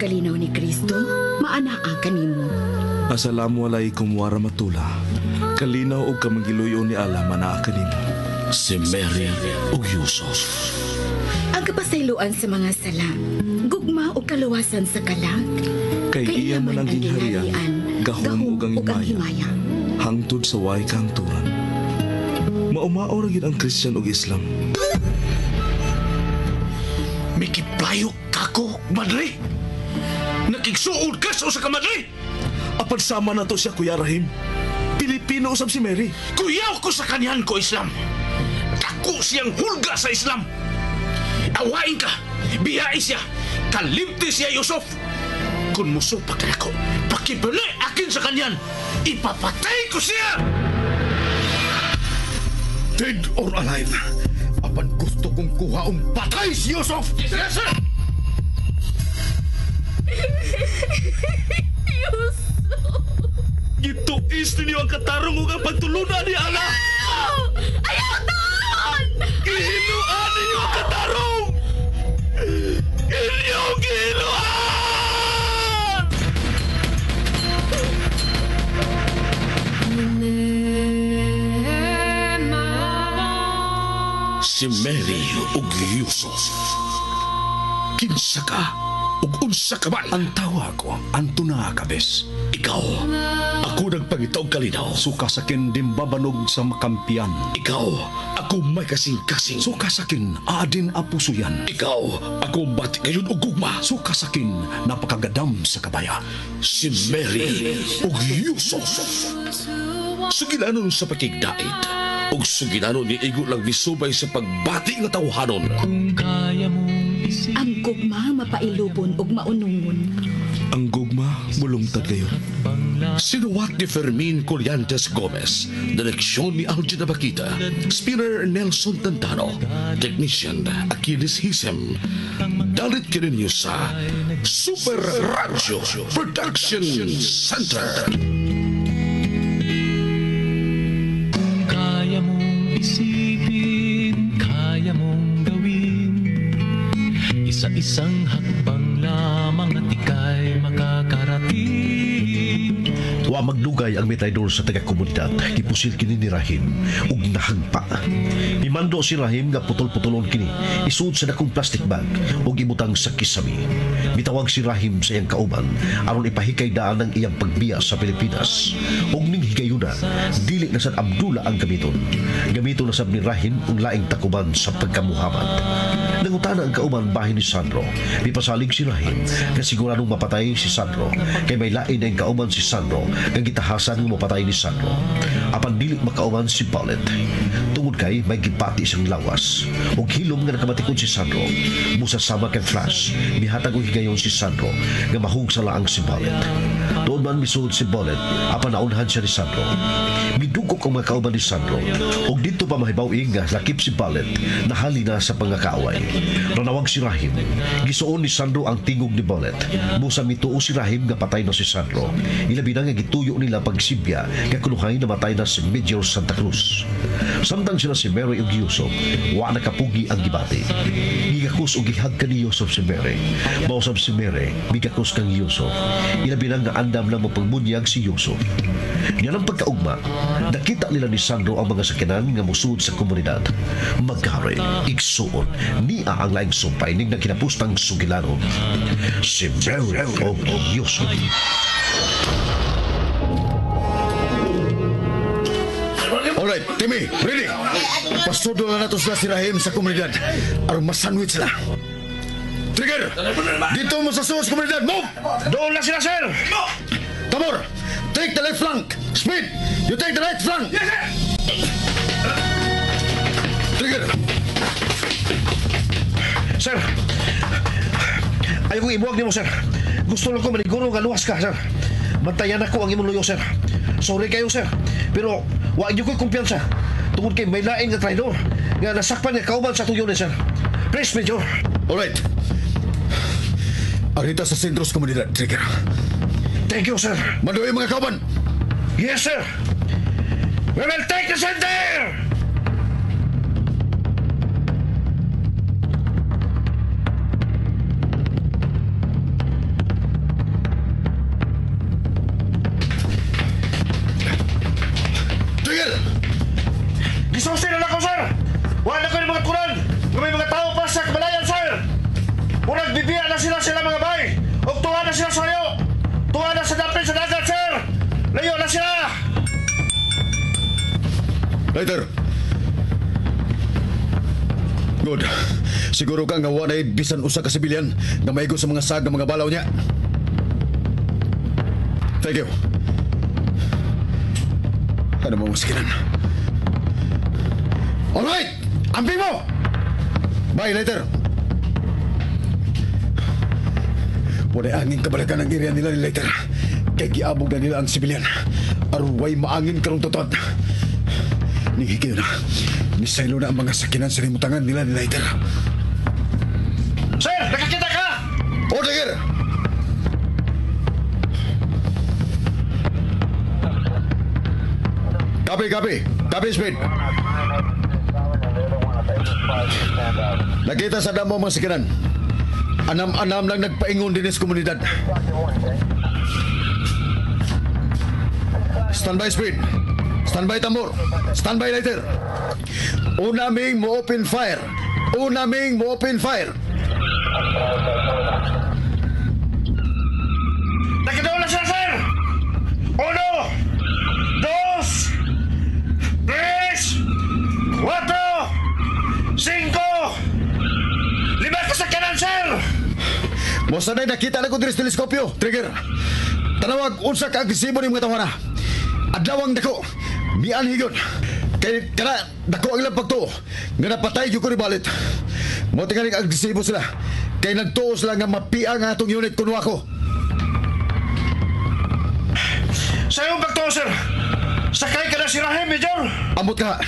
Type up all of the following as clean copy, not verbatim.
Kalinaw ni Kristo, maanaa kanimo. Assalamu alaikum warahmatullah. Kalinaw og kamangiluyo ni Allah manaa kanimo. Si Mary ug Yusuf. Ang kapasayloan sa mga sala, gugma ug kaluwasan sa kalag. Kay iya man ang gingharian, gahom ug ang himaya. Hangtod sa way kahangturan. Maumao ra gyud ang Christian ug Islam. Mikiplayo kako, madre. Nakigsuod ka sa usa ka madre. Apan sama na to siya, Kuya Rahim. Pilipino usab si Mary. Kuyaw ko sa kanyan ko, Islam. Dako siyang hulga sa Islam. Awain ka, biyai siya, kalimti siya, Yusuf. Kung musupak na ako, pakibali akin sa kanyan, ipapatay ko siya! Dead or alive, apan gusto kong kuhaong patay si Yusuf! Yes, sir! Yusuf! Gituis ninyo ang katarong ug ang pagtulunan ni Allah! Ayaw taon! Gihinuan ninyo ang katarong! Inyong gihinuan! Si Mary ug Yusuf. Kinsa ka ug unsa ka man? Ang tawa ko, Antona Cabes. Ikaw, ako nagpangita og kalinaw. Suka sakin dimbabanog sa makampiyan. Ikaw, ako may kasing-kasing. Suka sakin adin apusuyan. Ikaw, ako bati ngayon og gugma. Suka sakin napakagadam sa kabaya. Si Mary ug Yusuf. Sugilanon sa pakigdait ug sugilanon ni igo lang misubay sa pagbati nga tawhanon. Kung kaya mong isipin Ang gugma mapailubon ug maunungon. Ang gugma mulungtad kayo. Sinuwat ni Fermin Collantes Gomez, direksyon ni Algin Abakita, spinner Nelson Tantano, technician Achilles Hisem. Dalit kininyo sa Super Radio Production Center. Kung kaya mong isipin, kaya mong gawin. Isa-isang hakbang lamang at ika'y makakarating. Wa magdugay ang mitay-dor sa taga-komunidad. Gipusil kini ni Rahim ug nahagpa. Mimando si Rahim nga putol-putulon kini. Isuod sa dakong plastic bag ug ibutang sa kisami. Mitawag si Rahim sa iyang kauban aron ipahikay daan ang iyang pagbiya sa Pilipinas. Ug ning higayuna, dili na sad Abdullah ang gamiton. Gamiton na sab ni Rahim ang laing takuban sa pagkamuhamad. Nangutana ang kauban bahin ni Sandro. Mipasalig si Rahim nga siguradong mapatay si Sandro kay may lain ang kauban si Sandro nga gitahasan nga mapatay ni Sandro. Apan dili makauban si Paulette. Tungod kay may gipati siyang lawas. Ug hilom nga nakamatikod si Sandro. Musa sama kay Flash, mihatag og higayon si Sandro nga mahug sa laang si Paulette. Doon man misuod si Paulette, apan naunhan siya ni Sandro. Midugok ang mga kauban ni Sandro. Ug dito pa mahibaw-ing nga lakip si Paulette nahali na sa pangakaaway. Nanawag si Rahim. Gisuon ni Sandro ang tingog ni Paulette. Busa mituo si Rahim nga patay na si Sandro. Ilabi na nga gituyo nila pagsibya nga kunuhay namatay na si Major Santa Cruz. Samtang sila si Mary ug Yusuf, wa nakapugi ang gibati. Gigakos og gihag ka ni Yusuf si Mary. Mausab si Mary, migakos kang Yusuf. Ilabi na nga andam na mapagbunyag si Yusuf. Niya ng pagkaugma, nakita nila ni Sandro ang mga sakyanan nga musud sa komunidad. Magkari, igsuon, niya ang laing sumpay ning nagkinapustang sugilanon. Si Mary og Yusuf. Alright, Timmy, ready? Pasudo na nato sila si Rahim sa komunidad. Aron masandwich sila. Trigger! Dito mo sa sus komunidad. Move! Doon na sila, sir! Tabor! Take the left flank! Speed! You take the right flank! Yes, sir! Trigger! Sir! Ayaw kong ibuwag nimo, sir. Gusto lang ko maniguro nga luwas ka, sir. Bantayan ako ang imong luyo, sir. Sorry kayo, sir. Pero wa gyud ko'y kumpiyansa. Tungod kay may lain nga traidor nga nasakpan nga kauban sa tuyo ni sir. Please, Major. Alright. Arita sa sentro sa komunidad, Trigger. Thank you, sir. Mandoy mga kauban! Yes, sir. We will take the center! Later. Good. Siguro ka nga walay bisan usa ka sibilyan nga maigo sa mga sag ng mga balaw niya. Thank you. Ano mo maskinan? Alright! Ampi mo! Bye, later. Walay angin kabalakan ang area nila ni later. Kay giabog na nila ang sibilyan. Arway maangin karong tutod. Ninghikiyo na. Nisaylo na ang mga sakinan sa limutangan nila ni Lighter. Sir, nakakita ka! O, Dagger! Copy, copy. Copy, speed. Nakita sa damo mga sakinan. Anam-anam lang nagpaingon din sa komunidad. Stand by, speed. Stand by, tambor. Stand by, lighter. Una ming mo open fire. Una ming mo open fire. Nakadawala siya, sir! 1, 2, 3, 4, 5, 5 ka sa kanan, sir! Mosanay nakita na ko diri sa teleskopyo, Trigger. Tanawag unsa ka agresibo ni mga tawana. Adlawang dako. Mian higon. Kay kana dako ang ilang pagtuo nga napatay gyud ko ni balit. Mo tingali agresibo sila. Kay nagtuo sila nga mapia ang atong unit kuno ako. Sa iyong pagtuo, sir! Sakay ka na si Rahim, Major! Amot ka.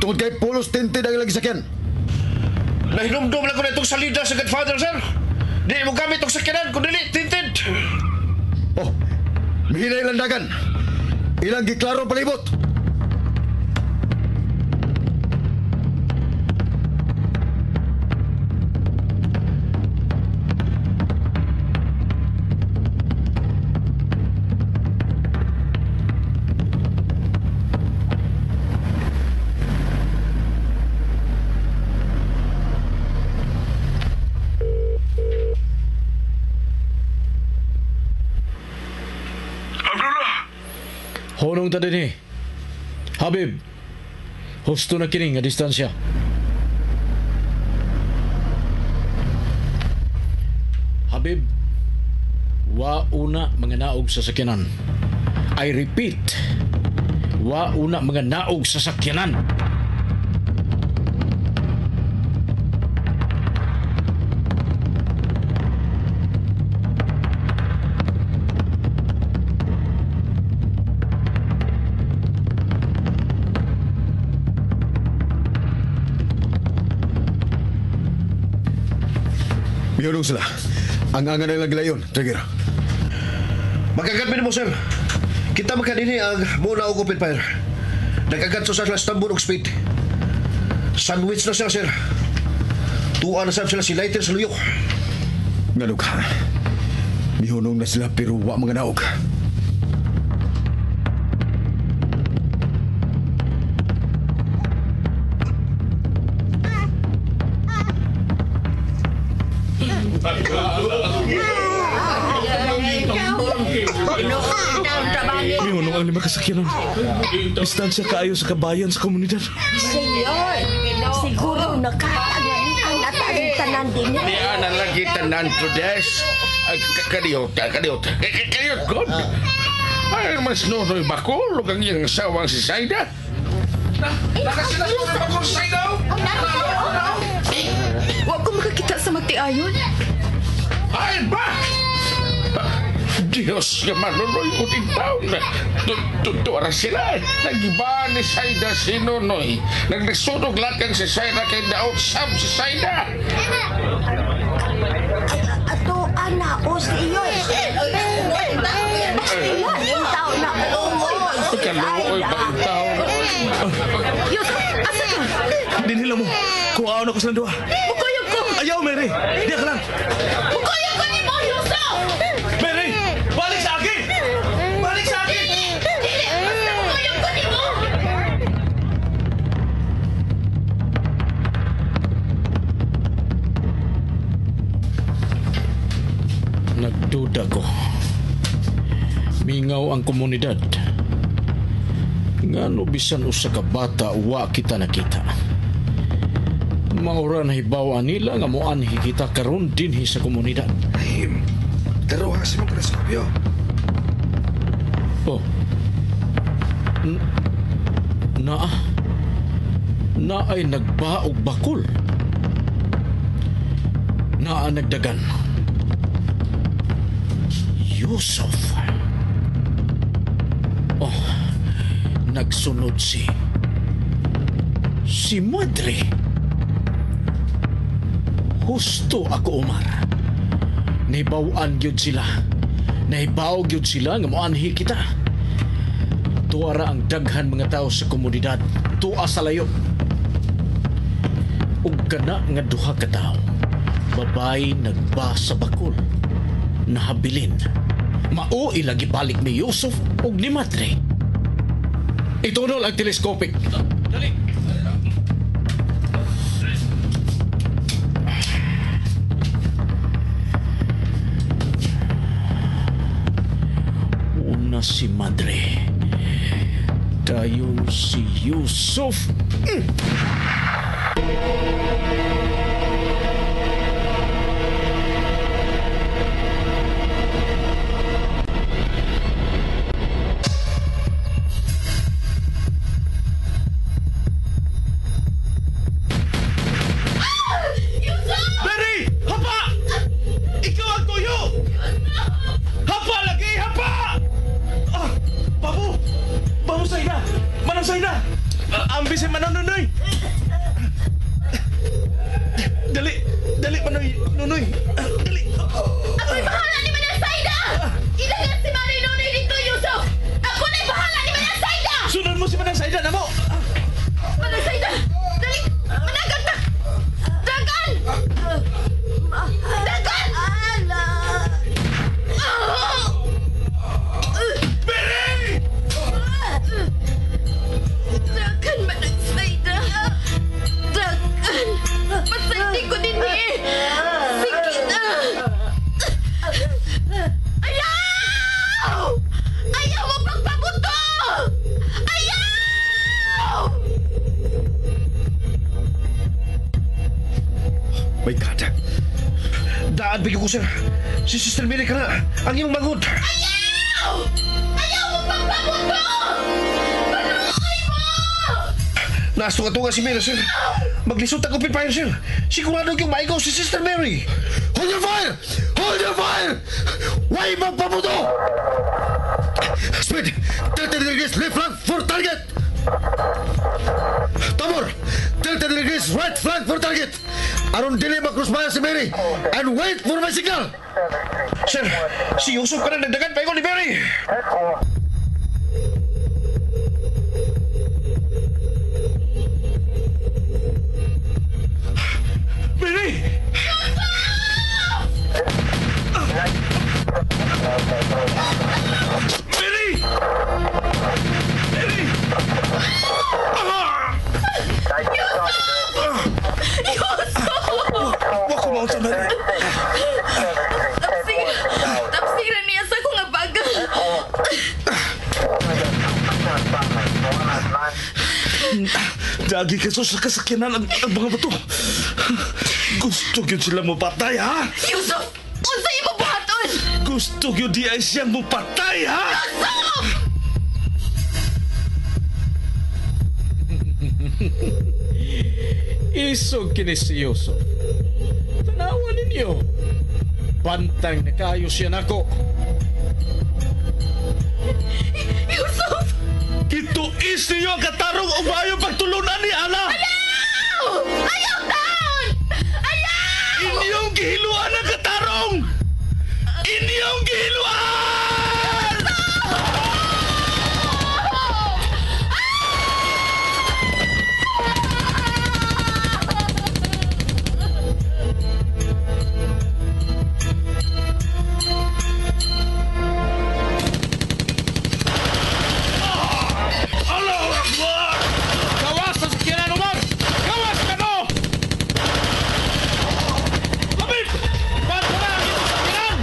Tungod kay pulos tinted ang ilang gisakyan. Nahinumdum lang ko na itong salida sa Godfather, sir! Di mo gamit itong sakyanan, kung dili, tinted! Oh, mihina ilang dagan. Ilang giklaro palibot. Honong ta dinhi. Habib, husto na kini nga distansya. Habib, wa una mga naog sa sakyanan. I repeat, wa una mga naog sa sakyanan. Miyulong sila. Ang angan nilang gilayon, Trigger. Magagat mo, sir. Kita magkanini ang muna og open fire. Nag-agat sa sila tambor og speed. Sandwich na sila, sir. Tuwa na sab sila si Lighter sa luyok. Ngano ka? Mihunong na sila pero wa mga naog. Mihunong ang 5 kasakyanan. Distansya kaayo sa kabayan sa komunidad. Senyor, siguro nakatagan ang atang tanan din. Niya na lagi tanan to des. Kadiyot, kadiyot. Kadiyot, God. Ay, mas Nonoy Bakol, ang iyang asawang si Saida. Nakasila si Nonoy Bakol, Saida! Wa ko makakita sa magtiayon. Ay ba? Diyos nga manunoy uting taon. Tutuara sila. Nagiba ni Saida si Nonoy. Naglisunog lakang si Saida kay daot sab si Saida. Ato, ana, o si iyo. Yung tao na, Kaluoy ba ang tao? Yus, asa ka? Dinhila mo. Kuhaan ako silang duha. Mukuyog ko! Ayaw, Mary! Diya ka lang! Mukuyog ko ni mo, Yusuf! Mary! Balik sa akin! Balik sa akin! Dili, basta mukuyog ko ni mo! Nagduda ko. Mingaw ang komunidad. Ngano bisan usa ka bata wa kita nakita. Maura na hibaw nila nga moanhi kita karon dinhi sa komunidad. Ay, daruha sa mong teleskopyo. Oh. Naa. Na ay nagbaog bakol. Naa nagdagan. Yusuf. Oh, nagsunod si Madre. Husto ako, Omar. Nahibaw-an gyud sila. Nahibaw gyud sila nga moanhi kita. Tuara ang daghan mga tao sa komunidad. Tua sa layo. Ug kana nga duha ka tawo. Babay nagba sa bakol. Nahabilin. Mao ilagi balik ni Yusuf ug ni Madre. Itunol ang telescopic. Dali. Una si Madre. Dayon si Yusuf. Mary! Hapa! Ikaw ang tuyo! Hapa lagi! Hapa! Ah, babu! Babu Saida! Manang Saida! Ambi si Manang Nunoy! Dali! Dali, Manoy! Nunoy! Dali! Ako'y bahala ni Manang Saida! Ilagan si Manoy Nunoy dito, Yusuf! Ako na'y bahala ni Manang Saida! Sunod mo si Manang Saida na mo! Manang Saida! Dali! Managan ta! Dagan! Dagan! Ala! Mary! Dagan, Manang Saida! Dagan! Pasaydi ko din eh! Sige na! Ayaw! Ayaw mo pagpabuto! Ayaw! My God. Daan bigyo ko, sir. Si Sister Mary ka na. Ang iyong manghod. Ayaw! Ayaw mo pagpabuto! Paluoy mo! Nasto ka si Mary, sir. Maglisod ang open fire, sir. Sigurado yung maigaw si Sister Mary. Hold your fire! Hold your fire! Why magpabuto? Speed! 30 degrees left flank for target! Tamor! 30 degrees right flank for target! Aron dili mag-crossfire si Mary and wait for my signal! Sir, si Yusuf ka na nagdagan pa ni Mary. Mary! Mary! Mary! Ah! Wa ko maunsa, Mary. Tapsira niya sa akong abaga. Dagi kaso sa kasakyanan ang mga bato. Gusto gyud sila mo patay, ha? Yusuf! Unsa imo buhaton? Gusto gyud di ay siyang mo patay, ha? Yusuf! Isog kini si Yusuf. Tanawan ninyo. Bantang na kayo siya nako. Yusuf! Ituis ninyo ang katarong o maayo pagtulunan ni Ana! Ayaw! Ayaw taon! Ayaw! Inyong gihiluan ang katarong! Inyong gihiluan! Allahu Akbar! Gawas sa sakyanan, Omar! Gawas ka no! Habib! Paano na ang iyong sakyanan?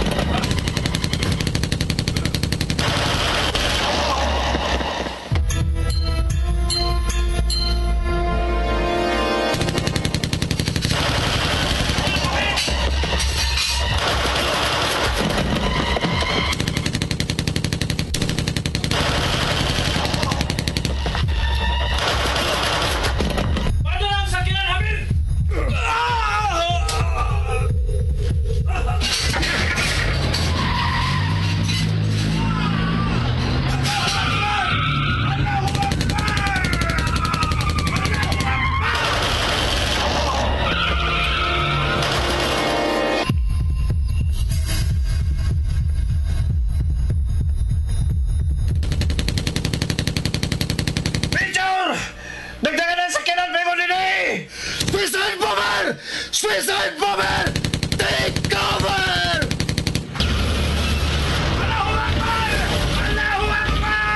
Take cover! Take cover! Allahu Akbar! Allahu Akbar!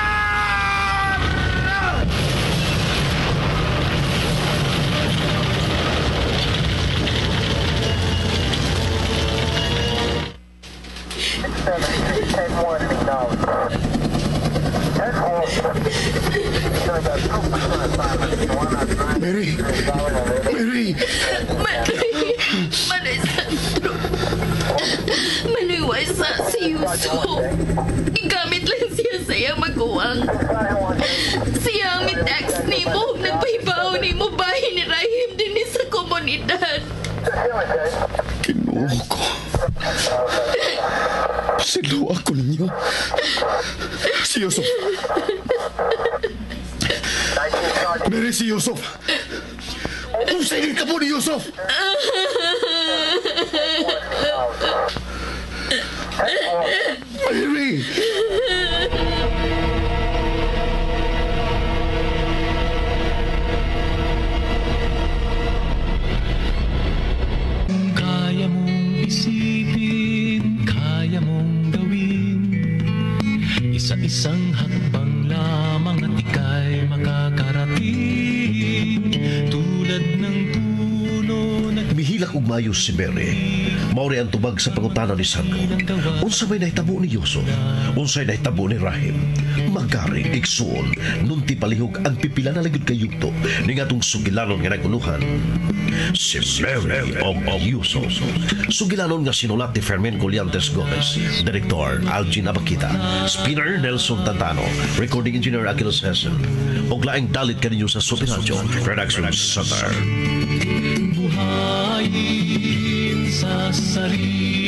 Mary! Mary! Manoy, Manoy Sandro. Manoy wasa si Yusuf. Igamit lang siya sa iyang maguwang. Siya ang mi-text nimo, nagpahibaw nimo bahin ni Rahim din sa komunidad. Kinuho ko. Silo ako ninyo. Si Yusuf. Mary, si Yusuf. Kung sa ka po ni Yusuf! Mary! Kaya mong isipin, kaya mong gawin. Isa-isang hakbang lamang at ika'y makakarating. Tulad ng puno na Mihilak og mayo si Mary. Maori ang tubag sa pangutana ni Sandro. Unsa may nahitabo ni Yusuf? Unsay nahitabo ni Rahim? Magari, igsuon, nunti palihog ang pipila na lagid kay yugto ni ngatong sugilanon nga naguluhan. Si Mary og Yusuf. Sugilanon nga sinulat ni Fermin Collantes Gomez. Director Algin Abakita. Spinner Nelson Tantano. Recording Engineer Achilles Hessen. Og laing dalit kaninyo sa Super Radio Production Center. Buhayin sa sarili.